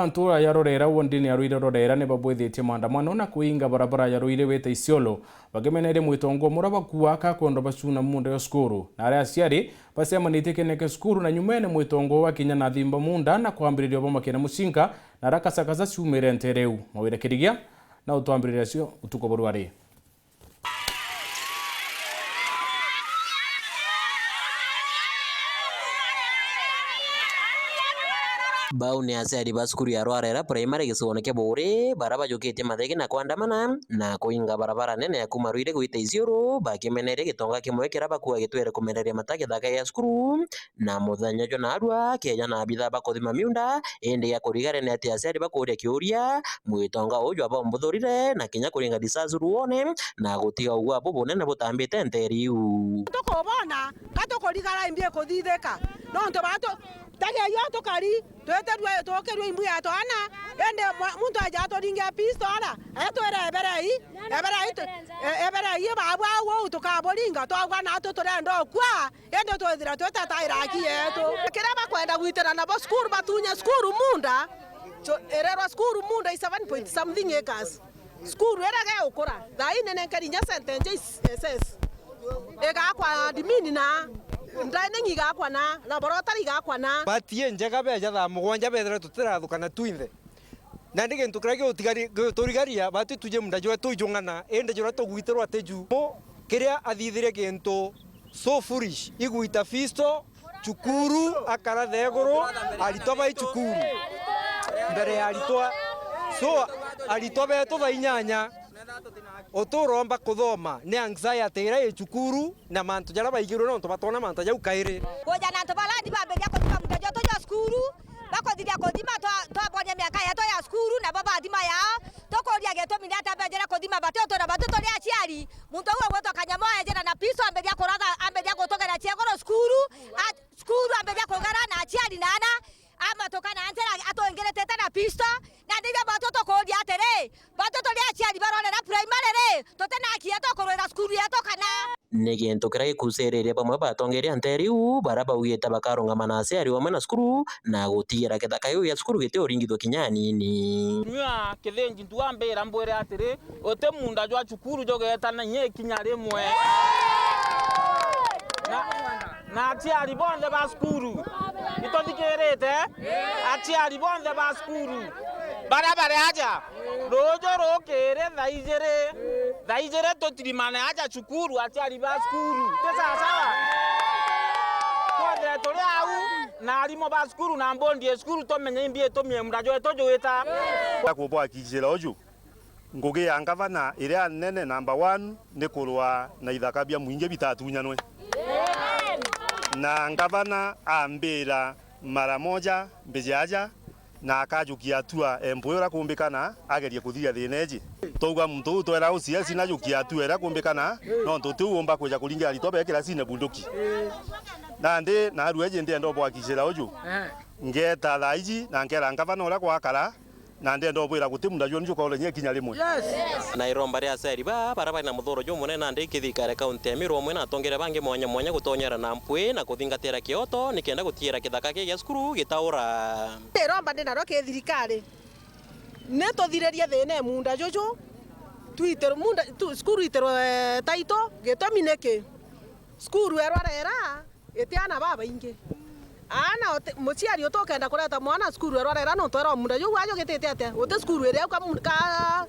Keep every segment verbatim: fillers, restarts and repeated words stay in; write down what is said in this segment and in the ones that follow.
Antu ya Rorera, wondini ya Rwire Rorera, ni babwithitie maandamano na kuinga barabara ya Rwire wite Isiolo, bakimeneria mwitongo muria bakuaa ka kwendwa bacuna muunda ya cukuru. Na aria aciari bacemanitie kiene kia cukuru, na nyumene mwitongo wakinya na thimba muunda na kwambiriria bomakira mucinga na rakasakasa ciumire ntere iu. Mawira Kirigia na utwambiriria cio utuku burwari. Bau ni aciari ba cukuru ya Rwarera Primary gicigone kia Buuri, baria bajukitie mathegi na kwandamana na kuinga barabara nene ya kuuma Rwire gwita Isiolo, bakimeneria gitonga kimwe kiria bakua gitwire kumeneria mata githaka gia cukuru. Na muthenya jwa naarua, keja na abitha ba kuthima miunda, indi gia kurigare ni ati aciari bakuuria kiuria, mwitonga uju abombuthurire na kinya kuringa risasi ruone, na gutiga ugwa bubunene butambite nteere iu. Tukubona ka tukurigara imbi ikuthithika, nontu batu tagei o tukari, twite rue-, tukirue imbu ya twana, indi mwa-, muntu aja aturingia pistola, atwire, "Eberei, eberei tu-, e-, eberei babu au uu tukaburinga, twagwa natu turenda ukua." Indi twithira twitataira haki yetu. Kiria bakwenda gwitira nabo cukuru, batunye cukuru muunda, cho-, irerwa cukuru muunda i seven point something acres. Cukuru iria gegukura, thaa ii nenenkeri inya Saint James S S. Igakwa admin na, dining igakwa na, laboratory igakwa na. Bahati injega beja thaa mugwanja bethira tutirathukana twinthe. Nandi gintu kiria gigutigari-, giguturigaria, batu tuje muunda jwetu ijung'ana, indi juria tugwitirwa tiju. Mu-, kiria athithirie gintu so foolish, igwita pisto cukuru, akara theguru, aritwa bai cukuru. Mbere ya aritwa. So, aritwa betu thaa inyanya, uturomba kuthoma, ni anxiety iria i cukuru, na mantu jaria baigirwe nontu batona mantu jau kairi. Kuja na antu ba land bambiria kuthima muunda jwetu jwa cukuru, bakuthithia kuthima twa-, twabonia miaka yetu ya cukuru, nabo bathima yao. Tukuria gitumi ni atia bejire kuthima bati utwira batu turi aciari. Muntu uu ugwitwa Kanyamo ejire na pisto ambiria kuratha, ambiria gutugera cieguru cukuru. A-, cukuru ambiria kugera na aciari na ana. Amatuka na njira atwingiritite na pisto, na ndiryo batu tukuuria atiri, batu turi aciari ba Rorera Primary ri, tutina haki yetu kurwira cukuru yetu kana? Ni gintu kiria gikuciririe bamwe ba atongeria nteere iu, baria baugite bakarungama na aciari bamwe na cukuru, na gutigira githaka giu gia cukuru gitiuringithua kinya anini. Nyua kithinji ntuambira mbwire atiri, uti muunda jwa cukuru jugeeta na inya ikinya rimwe. Na, na aciari bonthe ba cukuru, ituthikirite? Aciari bonthe ba cukuru, baria bari aja, ruuju rukiri thaa ijiri, thaa ijiri tutirimane aja cukuru, aciari ba cukuru. Ti sawasawa? Twethire turi au, na arimu ba cukuru na mbondi ya cukuru, tumenye imbi itumie muunda jwetu jwita. Kubwakikira uju. Ngugi ya ngavana iria nene, number one, ni kurwa na ithaka bia mwingi bitatunyanwe. Na ngavana ambira mara moja mbiji aja, na akajukia hatua M P uria kumbikana agerie kuthiria thina iji. Twauga muntu uu twera O C S najukia hatua iria kumbikana, nontu tiu umba kwija kuringira aritwa be kirasine bunduki. Nandi narua iji ndienda ubwakicira uju. Ngeta thaa iji na nkera ngavana uria gwakara, na ndenda ubwira guti muunda jwenu jukoora inya ikinya rimwe. Na iromba ria aciari ba, baria bari na muthuro jumunene nandi kithirikari kaunti ya Meru amwe na atongeria bangi mwanya mwanya gutonyera na mpwi na kuthingatira kioto nikenda gutigira kithaka ki gia cukuru gitaura. Iromba ndi nario ki thirikari, ni tuthiririe thina e muunda juju, twitirwe muunda, tu-, cukuru itirwe title, gitumi niki? Cukuru e Rwarera, iti aana babaingi. Aana uti-, muciari utukenda kureta mwana cukuru e Rwarera nontu era muunda juu ajugitite atia? Uti cukuru iri au ka mu-, ka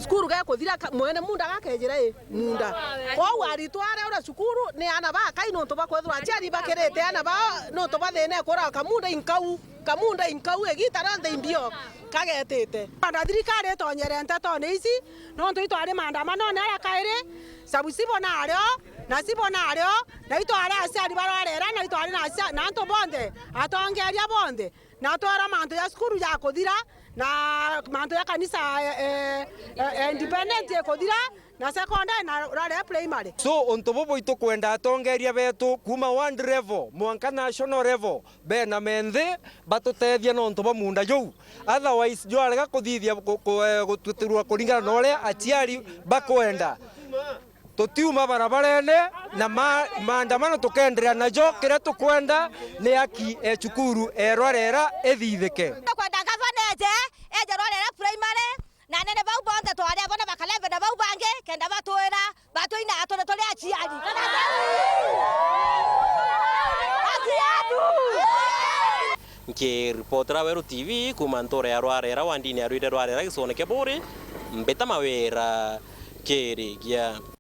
cukuru gekuthira ka-, mwene muunda gakejira i muunda. Kwou aritwa aria uria cukuru ni aana bakai nontu bwa kwithirwa aciari bakirite aana bao nontu bwa thina ikura kamunda inkau, kamunda inkau igita rionthe imbio kagetite. Anda thirikari itonyere ntetone ici nontu itwari maandamanone aria kairi, Sabusibo nario, na Sibo nario, na itwari aciari ba Rwarera, na itwari na acia-, na antu bonthe, atongeria bonthe, na twera mantu ja cukuru ja kuthira, na mantu ja kanisa, eh, eh, eh, independent ikuthira, na secondary na Rwarera primary. So, untu bubu itukwenda atongeria betu kuma ward level mwanka national level, bena menthi batutethia nontu bwa muunda juu. Otherwise, jwarega kuthithia ku-, ku-, eh, gututirwa kuringana na uria aciari bakwenda, tutiuma barabarene na ma-, maandamano tukenderea najo. Kiria tukwenda ni haki e cukuru e Rwarera ithithike. Tukwenda ngavana eje, Kenda batwira, batwinaga turi turi aciari. Aciari! Nkiripotera Weru T V kuuma ntuura ya Rwarera, wandini ya Rwire Rwarera, gicigoone kia Buuri, mbita Mawira Kirigia.